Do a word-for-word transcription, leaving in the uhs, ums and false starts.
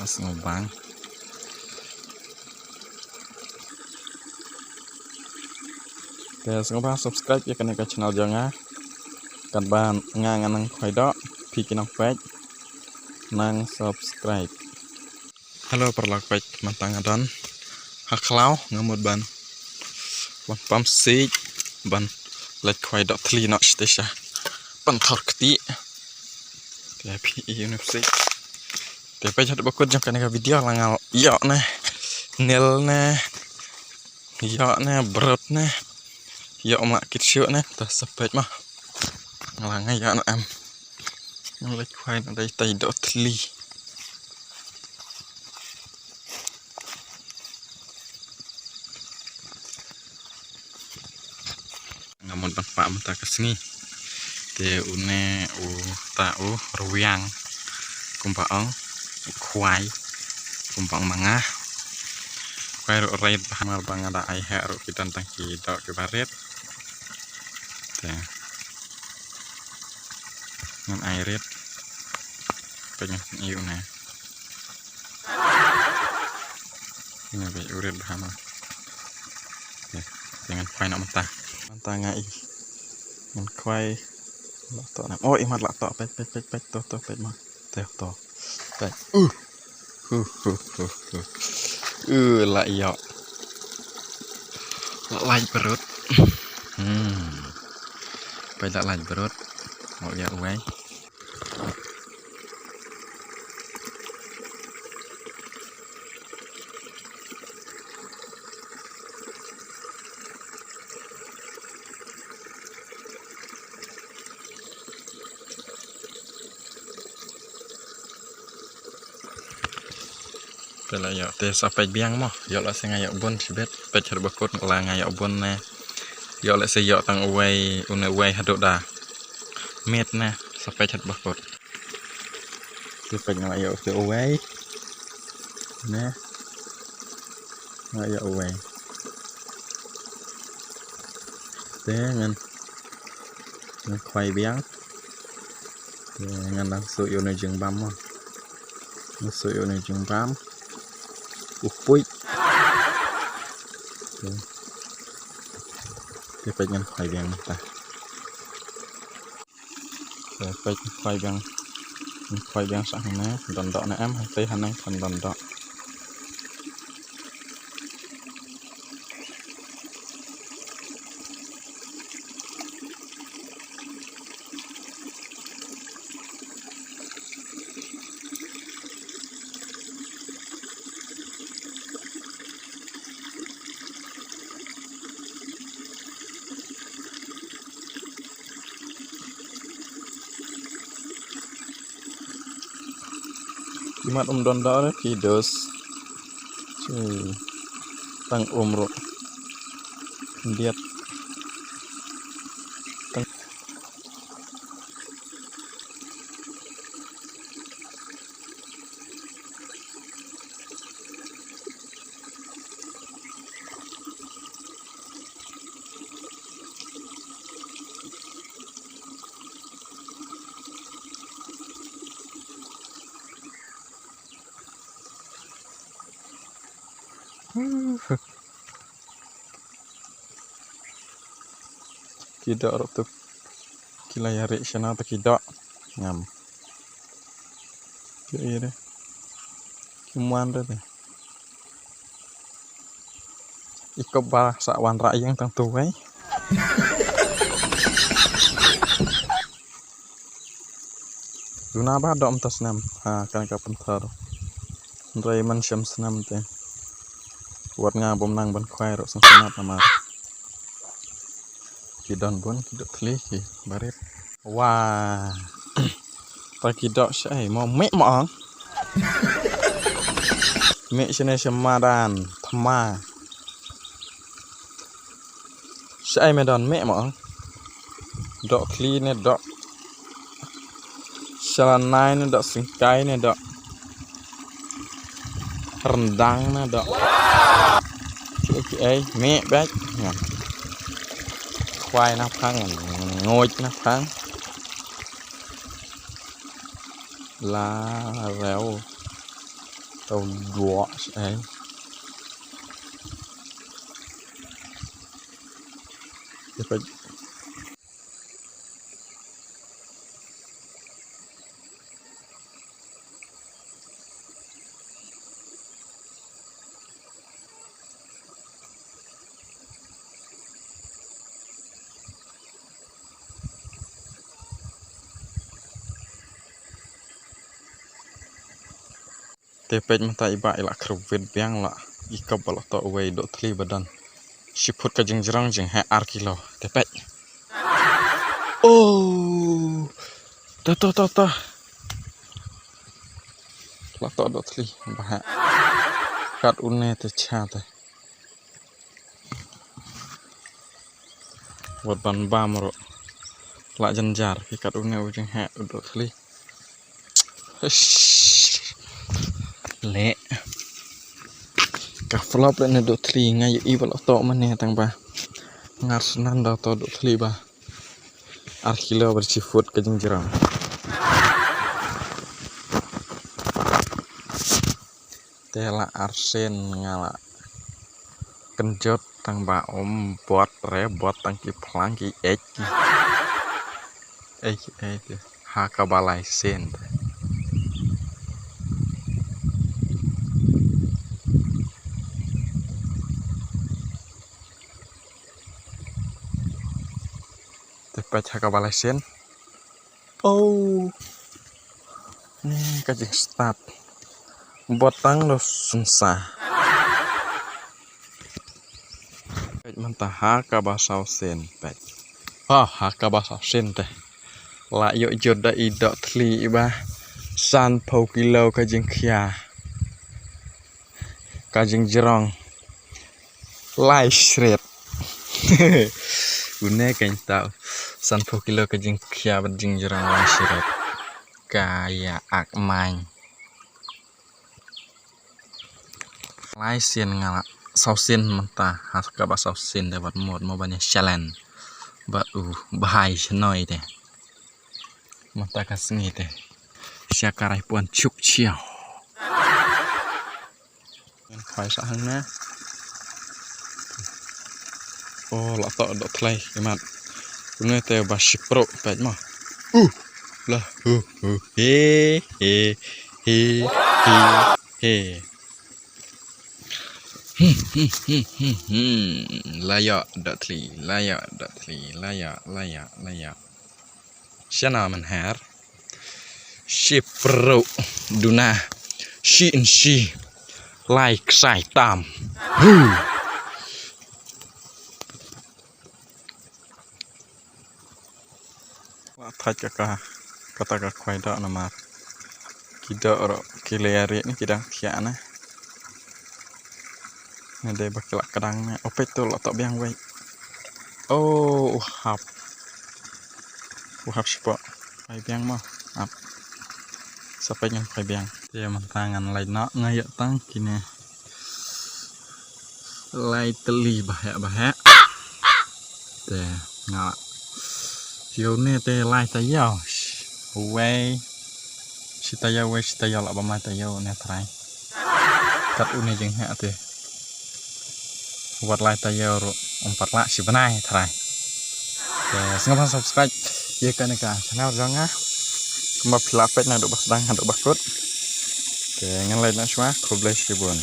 Sngewbha. Te sngewbha subscribe ïa kane ka channel jong nga. Katba nga nga nang khwai doh, phi ki nongpeit nang subscribe. Hello paralok peit, mynta nga don ha khlaw, nga mut ban wan pam siej ban leit khwai doh thli noh shatei sha pynthor kti. Te phi ïohi ne phi. Te peit haduh ba kut jong kane ka video la nga ïoh ne nil ne, ïoh ne brot ne, ïoh ma kit shuh ne. Te sa peit ma nga la nga ïoh ne em. Nga leit khwai na dei tei doh thli. Nga mut ban pah mynta ka sngi. Te une uta u rwiang kumba ong, u khwai kumba ong ma nga. Khwai ruh rit bha namar ba nga da ai heh ruh ki don tang ki doh kiba rit. Te ngan ai rit. Peit ngan ai une. Ine ba u rit bha ma. Te ngan khwai noh mynta. Mynta nga i ngan khwai. La toh na. Oh, imat la toh. Peit, peit, peit, peit. To, to, peit ma. Te to. Peit. Uh. Huh, huh, huh, huh. Uh, la ïoh. La lait brot. Hmm. Peit la lait brot. Mo ïa uwei. Te la ïoh, te sa peit biang mo. Ïoh lehse nga ïoh bun shibit. Peit haduh ba kut la nga ïoh bun ne. Ïoh lehse ïoh tang uwei, une uwei haduh da miet ne. Sa peit haduh ba kut. Te peit nga la ïoh te uwei. Ne. Nga la ïoh uwei. Te ngan, ngan khwai biang. Te ngan nang suh ïa une jingbam mo. Ngan suh ïa une jingbam. U puit. Te, te peit ngan khwai biang mynta. Te peit khwai biang. Khwai biang sa hangne, don doh ne em, hangtei hangne kan don doh. Ki mat um don da re ki dos. Tang um ruh. Diat. Tang. Ki doh ruh tu ki la ïa rieh shano ta ki doh. Ngam. Ki ïa re. Ki man re te. I kop ba sa wan rah ïeng tang tu wei. Duna ba doh mynta snem ha kane ka pynthor. Hynrei man shem snem te. Wat nga bym nang ban khwai ruh sngewtynnat namar ki don bun ki doh thli ki barit. Wa. Ta ki doh shaei mo, mih mo ong. Mih shane sha madan thma. Shaei me don mih mo ong. Doh thli ne doh shalanai ne doh syngkai ne doh ryndang ne doh. Kiei kiei mih bad. Khwai na phang, nguid na phang. La rew. Tau dua, eh. Dapat. Te peit mynta i bah i la kyrwit biang la i kop ba la toh uwei doh thli ba don shi phut ka jingjrong jingheh ar kilo. Te peit. Oh. Ta ta ta ta. La toh doh thli ba heh. Kat une te cha te. Wat ban bam ruh. La jynjar ki kat une u jingheh u doh thli. Ish. Le. Ka flop le ne doh thli nga ïohi ba la toh mane tang ba. Ngar snan da toh doh thli ba. Ar kilo ba shi phut ka jingjrong. Te la arsien nga la kynjot tang ba um bot re bot tang ki phlang ki ek ki ek ek ha kaba lai sien. Te peit ha kaba lai sien. Oh. Ni ka jingstad. Bot tang doh sngewsih. Peit mynta ha kaba saw sien peit. Ha ha kaba saw sien te. La ïoh jot da i doh thli i bah. Sanphew kilo ka jingkhia. Ka jingjrong. Lai shred. Une kan tau. Sanphew kilo ka jingkhia bad jingjrong lai shred. Ka ïa ak main. Lai sien nga la saw sien mynta ha kaba saw sien de bad mut mo ban ïa challenge. Bad u bhai shnoi de. Mynta ka sngi te. Sha ka rai puan chuk chiaw. Ngan khwai sa hangne. Oh, la toh doh thli imat. Une te ba shipro peit mo. Uh, la hu hu he he he he he. Hmm, hmm, hmm, hmm, hmm. La ïa doh thli, la ïa doh thli, la ïa, la ïa, la ïa. Shana man her. Shi pru duna. Shi in shi. Lai ksai tam. Hu. Wa thait ka ka kata ka khwai doh namar. Ki doh ro ki le ri ni ki dang thiah na. Nga dei ba ki la kdang ne. Opet tu la toh biang wei. Oh, u hap. U hap shipoh. Phai biang mo. Hap. Sa peit ngan phai biang. Te mynta ngan lait noh nga ïoh tang kine. Lai tylli ba heh ba heh. Te nga. Ïoh ne te lai taïew. Wei. Shi taïew wei shi taïew lah bam lai taïew ne trai. Kat une jingheh te. Wat lai taïew ruh um pat lah shi bnai trai. Te sngewbha subscribe ïa kane ka channel jong nga. Kumba phi lah peit naduh ba sdang haduh ba kut. Te ngan leit noh shuwa, khublei shibun.